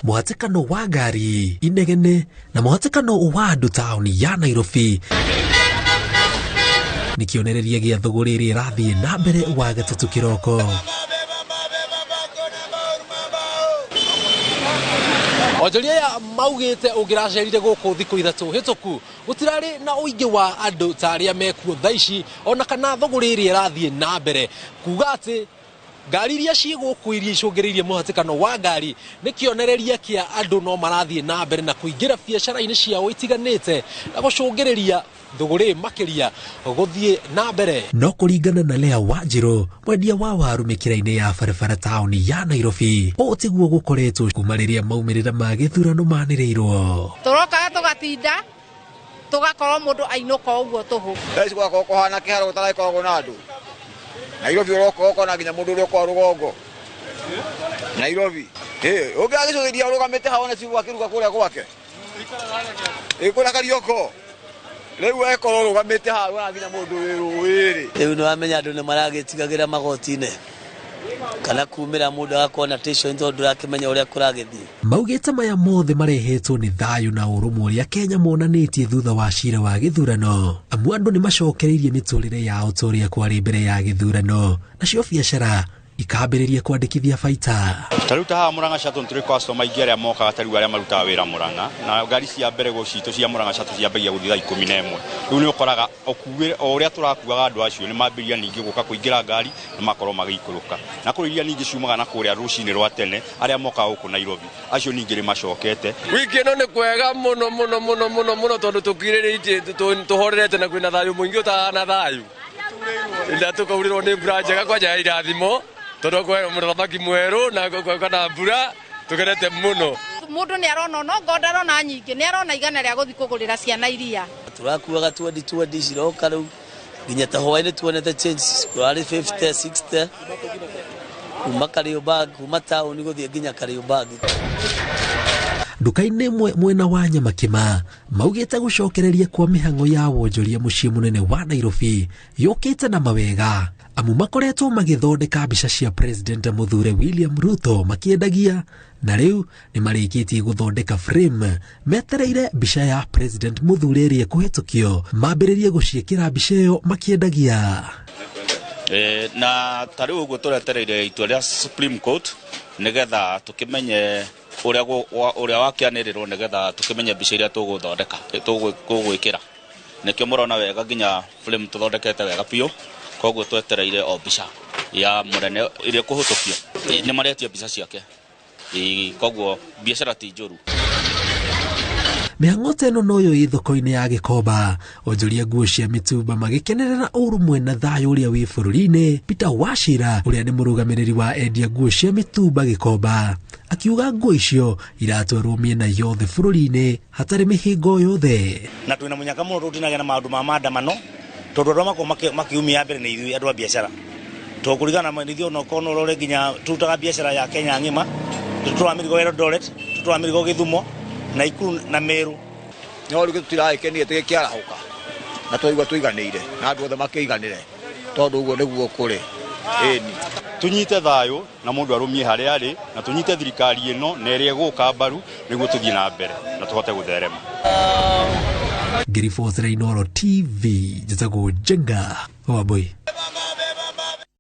Mũhatĩkano wa ngari, inegene na mũhatĩkano wa andũ taũni ya Nairobi nĩ kĩonereria gĩa thũgũrĩ ĩrĩa ĩrathiĩ na mbere wa gatatũ kĩroko. Onjoria aya maugĩte ũngĩracerire gũkũ thikũ 3 hĩtũku gũtirarĩ na ũingĩ wa andũ ta arĩa mekuo thaa ici ona kana thũgũrĩ ĩrĩa ĩrathiĩ na mbere, kuga atĩ ngari iria ciĩ gũkũ iria icũngĩrĩirie mũhatĩkano wa ngari nĩ kĩonereria kĩa andũ no marathiĩ na mbere na kũingĩra biacara-inĩ ciao itiganĩte na gũcũngĩrĩria thũgũrĩ makĩria gũthiĩ na mbere. No kũringana na Lea Wanjirũ, mwendia wa waru mĩkĩra-inĩ ya barabara taũni ya Nairobi, ũũ tiguo gũkoretwo kuma rĩrĩa maumĩrĩra ma gĩthurano manĩrĩirwo. Tũrokaga tũgatinda tũgakorwo mũndũ ainũka ũguo tũhũ. Thaa ici gwakorwo kũhana kĩharo gũtaragĩkoragwo na andũ. Nairobi ũroka ũkona nginya mũndũ ũrĩa ũkoragwo rũgongo. Nairobi. Ũngĩragĩcũthĩria ũrũgamĩte haha wone cibũ akĩruga kũrĩa gwake. Kũrĩa Karioko. Rĩu ekorwo ũrũgamĩte haha wona nginya mũndũ wĩ rũĩ-rĩ. Rĩu nĩwamenya andũ nĩmaragĩtigagĩra magoti-inĩ kana kumĩra mũndũ agakorwo na tension tondũ ndũrakĩmenya ũrĩa kũragĩthiĩ. Maugĩte maya mothe marehetwo nĩ thayũ na ũrũmwe ũrĩa Kenya monanĩtie thutha wa cira wa gĩthurano. Amu andũ nĩmacokereirie mĩtũrĩre yao ta ũrĩa kwarĩ mbere ya gĩthurano, nacio biacara ikambĩrĩria kwandĩkithia baita. Ta rĩu ta haha Murang'a Shuttle nĩtũrĩ customer aingĩ arĩa mokaga ta rĩu arĩa marutaga wĩra Murang'a, na ngari cia mbere citũ cia Murang'a Shuttle ciambagia gũthiĩ thaa 11. Rĩu nĩ ũkoraga o ũrĩa tũrakuaga andũ acio nĩ mambĩrĩria ningĩ gũka kũingĩra ngari na makorwo magĩikũrũka. Na kũrĩ iria ningĩ ciumaga na kũrĩa rũcinĩ rwa tene arĩa mokaga gũkũ Nairobi, acio ningĩ nĩ macokete. Wiki ĩno nĩ kwega mũno mũno mũno mũno mũno tondũ tũkirĩrĩtie tũhorerete na kwĩna thayũ mũingĩ ũtahana thayũ. Na tũkaurĩrwo nĩ mbura njega kwanja ya irathimo tondũ kwĩ mũthamaki mwerũ na kwĩna mbura tũkenete mũno. Mũndũ nĩ arona no ngo ndarona nyingĩ, nĩ arona igana rĩa gũthiĩ kũgũrĩra ciana iria. Tũrakuaga twendi twendi ciroka rĩu nginya ta hwaĩ-inĩ tuonete change kũrarĩ 50, 60 kuma Kariobangi, kuma taũni gũthiĩ nginya Kariobangi. Nduka-inĩ ĩmwe mwena wa Nyamakima maugĩte gũcokereria kwa mĩhang'o ya wonjoria mũciĩ mũnene wa Nairobi yũkĩte na mawega, amu makoretwo magĩthondeka mbica cia President mũthure William Ruto makĩendagia, na rĩu nĩ marĩkĩtie gũthondeka frame metereire mbica ya President mũthure ĩrĩa ĩkũhĩtũkio mambĩrĩrie gũciĩkĩra mbica ĩyo makĩendagia. Na ta rĩu ũguo tũretereire itua rĩa Supreme Court nĩgetha tũkĩmenye ũrĩa wakĩanĩrĩrwo nĩgetha tũkĩmenye mbica iria tũgũthondeka, tũgwĩkĩra. Nĩkĩo mũrona wega nginya frame tũthondekete wega biũ, koguo twetereire o mbica ya mũnene ĩrĩa ĩkũhĩtũkio. Nĩ maretia mbica ciake. Koguo biacara ti njũru. Mĩhang'o ta ĩno noyo ĩ thoko-inĩ ya Gĩkomba. Onjoria nguo cia mĩtumba magĩkenerera ũrũmwe na thayũ ũrĩa wĩ bũrũri-inĩ. Peter Wachira ũrĩa nĩ mũrũgamĩrĩri wa endia nguo cia mĩtumba Gĩkomba akiuga nguo icio iratwarwo mĩena yothe bũrũri-inĩ hatarĩ mĩhĩngo yothe. Na twĩna mũnyaka mũno tũtinagĩa na maũndũ ma maandamano tondũ andũ arĩa makoragwo makĩumia mbere nĩ ithuĩ andũ a biacara. Tondũ kũringana na ithuĩ ona okorwo no ũrore nginya tũrutaga biacara ya Kenya ng'ima, tũtwaraga mĩrigo Eldoret, tũtwaraga mĩrigo Gĩthumo, Naikuru na Meru. No rĩu tũtiragĩkenire tũgĩkĩarahũka na twaigua tũiganĩire na andũ othe makĩiganĩre tondũ ũguo nĩguo kũrĩ. Ĩni. Tũnyite thayũ na mũndũ arũmie harĩa arĩ na tũnyite thirikari ĩno na ĩrĩa ĩgũka mbaru nĩguo tũthiĩ na mbere na tũhote gũtherema. Ngĩribotera Inooro TV, njĩtagwo Njenga Wambui.